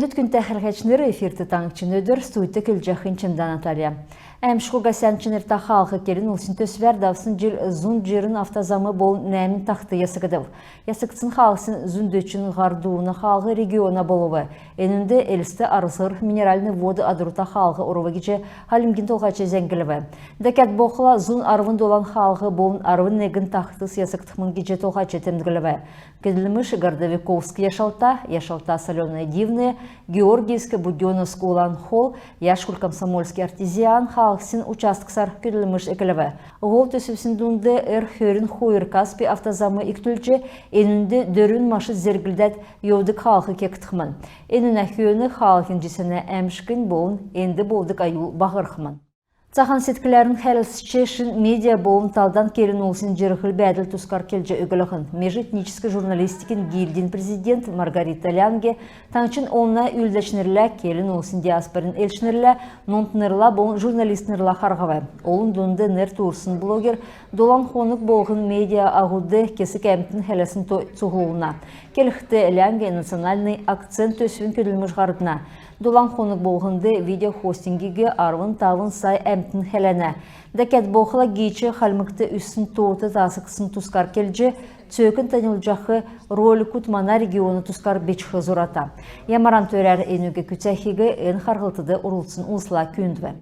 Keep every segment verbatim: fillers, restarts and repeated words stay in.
Күндтә хәләһәчнр, эфирт «Таңһчин өдр», студьд көдлҗәхнь Чимдә Наталья. «Әәмшг уга сән чинртә хаалһ» келн-улсин төсвәр давсн җил зун җирн автозам болн нәәмн тахт ясгдв. Ясгдсн хаалһсин зун дөчн һар дууна хаалһ региона болв. Энүнд Элст — Арзһр — Минеральные Воды адрута хаалһ орв гиҗ Хальмгин Толһач зәңглв. Дәкәд болхла зун арвн долан хаалһ болн арвн негн тахт ясгдхмн гиҗ Толһач темдглв. Көдлмш Городовиковск — Яшалта, Яшалта — Солёное — Дивное, Георгиевск — Будённовск — Улан Хол, Яшкуль — Комсомольский — Артезиан хаалһсин участксар көдлмш эклв. Һол төсвсин дунд Р хөрн хойр Каспий автозам икдүлҗ, энүнд дөрвн машин зерглдәд йовдг хаалһ кегдхмн. Энүнә хөөн хаалһин җисәнә әәмшгнь болн энд болдг аюл баһрхмн. Цаһан седкләрн хәләлцҗ, шин медиа болн талдан келн-улсин җирһл-бәәдл тускар келҗ өглһн. Межэтническ журналистикин гильдин президент Маргарита Лянге, таңһчин олна үүлдәчнрлә, келн-улсин диаспорин элчнрлә, номтнрла болн журналистнрла харһв. Олн дунд нер туурсн блогер долан хонг болһн медиа аһуд кесг әмтн хәләсн то цуглулна. Келхд, Лянге национальный акцент төсвин көдлмш һардна. Долан хонг болһнд видеохостингиг арвн тавн сай әмтн хәләнә. Дәкәд болхла гиич Хальмгт үзсн тоот таасгдсн тускар келҗ, цөөкн таньлдҗах роликүд мана региона тускар бичх зурата. Ямаран төрәр энүг күцәхиг эн харһлтд орлцсн улсла күүндв.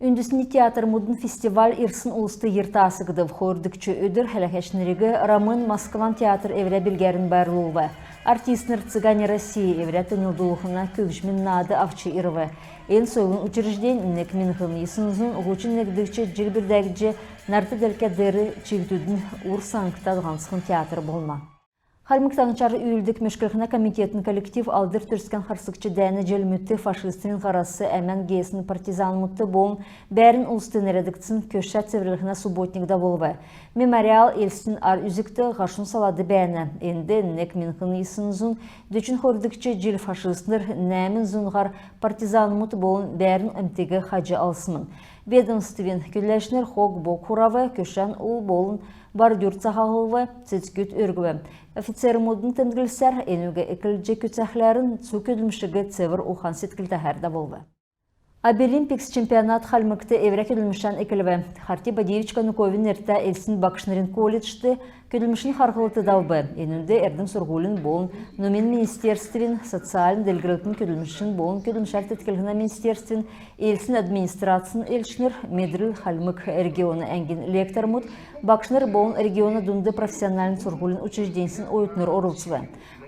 Үндсни театрмудын фестиваль ирсн улст йир таасгдв. Хойрдгч өдр хәләһәчнриг Ромэн — Москван театр эврә билгәрн байрлулв. Артистнр «Цыгане России» эврә таньлдулһна көгҗмин наад авч ирв. Эн сойлын учреждень нег миңһн йисн зун һучн негдгч җил бүрдәгдҗ, нарт делкә деер чигдүдин ур саңта һанцхн театр болна. Хальмг Таңһчар үүлддг мөшклһнә комитетин коллектив Алдр Төрскән харсгч дәәнә җилмүдт фашистнрин һарас әмән геесн партизанмудт болн бәәрн улст нерәдгдсн көшә цеврллһнә субботник давулв. Мемориал Элстин ар үзгт Һашун салад бәәнә. Энд нег миңһн йисн зун дөчн хойрдгч җил фашистнр нәәмн зун һар партизанмуд болн бәәрн әмтиг хаҗ алсмн. Ведомствин көдләчнр хог-бог хурав, көшән ул болн бордюр цаһалв, цецгүд өргв. Офицермудын темдглсәр, энүг эклҗ күцәхләрн цуг көдлмшиг цевр ухан-седклтәһәр давулв. «Абилимпикс» чемпионат Хальмгт эврә көдлмшән эклв. Харти Бадиевич Кануковин нертә Элстин багшнрин колледжд көдлмшин харһлт давв. Энүнд эрдм-сурһулин болн номин министерствин, социальн делгрлтин, көдлмшин болн көдлмшәр теткллһнә министерствин, Элстин администрацин элчнр, «Медрл» Хальмг региона әңгин лектормуд, багшнр болн региона дунд профессиональн сурһулин учрежденьсин оютнр орлцв.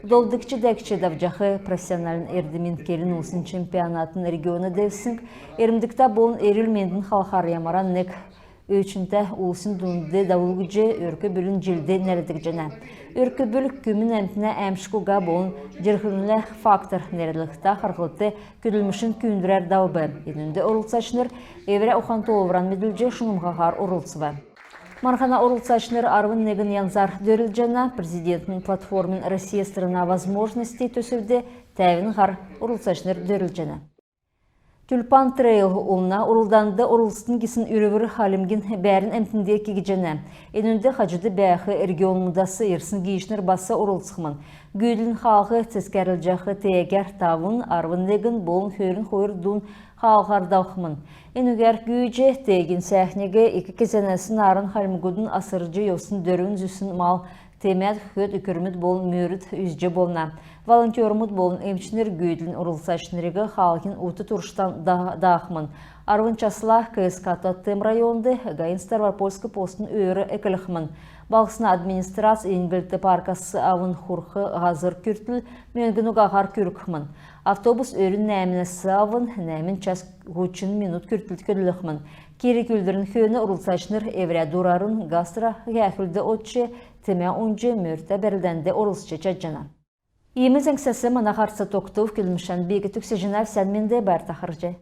Долдгч дәкҗ давҗах профессиональн эрдмин келн-улсин чемпионатын региона девсңг эрмдгтә болн эрүл-мендин халхар ямаран нег өвчнтә улсин дунд давулгдҗ, Өрк-бүлин җилд нерәдгдҗәнә. Өрк-бүл — күмн әмтнә әәмшг уга болн җирһлһнә фактор нерәдлһтә харһлт көдлмшин күүндврәр давв. Энүнд орлцачнр эврә ухан-тоолвран медүлҗ, шунмһаһар орлцв. Марһана орлцачнр арвн негн янзар дөрлдҗәнә. Президентин платформин «Россия — страна возможностей» төсвд тәвн һар орлцачнр дөрлдҗәнә. «Тюльпан трейл» олна урлданд орлцтн гисн үрвр Хальмгин бәәрн әмтнд кегдҗәнә. Энүнд хаҗуд бәәх регионмудас ирсн гиичнр бас орлцхмн. Гүүдлин хаалһ цецгәрлҗәх теегәр тавн, арвн негн болн хөрн хойр дуун хаалһар давхмн. Энүгәр гүүҗ теегин сәәхниг, ик кезәнәс нааран хальмгудын асрҗ йовсн дөрвн зүсн мал, темәд хөд, үкрмүд болн мөрд үзҗ болна. Волонтермуд болн эмчнр гүүдлин орлцачнриг хаалһин ут турштан да-, даахмн. Арвн часла КСК Тотем районд, ГАИ-н Ставропольск постын өөр эклхмн. Балһсна администрац Иньглт паркас авн Хурх һазр күртл мөңгн угаһар күргхмн. Автобус өрүн нәәмнәс авн нәәмн час һучн минут күртл көдлхмн. Керг-үүлдврин хөөн орлцачнр эврә дурарн гастро һәәхүлд одҗ, темә унҗ, мөртә бәрлдәнд орлцҗ чадҗана. Иим зәңгсәс мана һарц тогтв. Көдлмшән би төгсәҗәнәв. Сән менд, байрта харһий.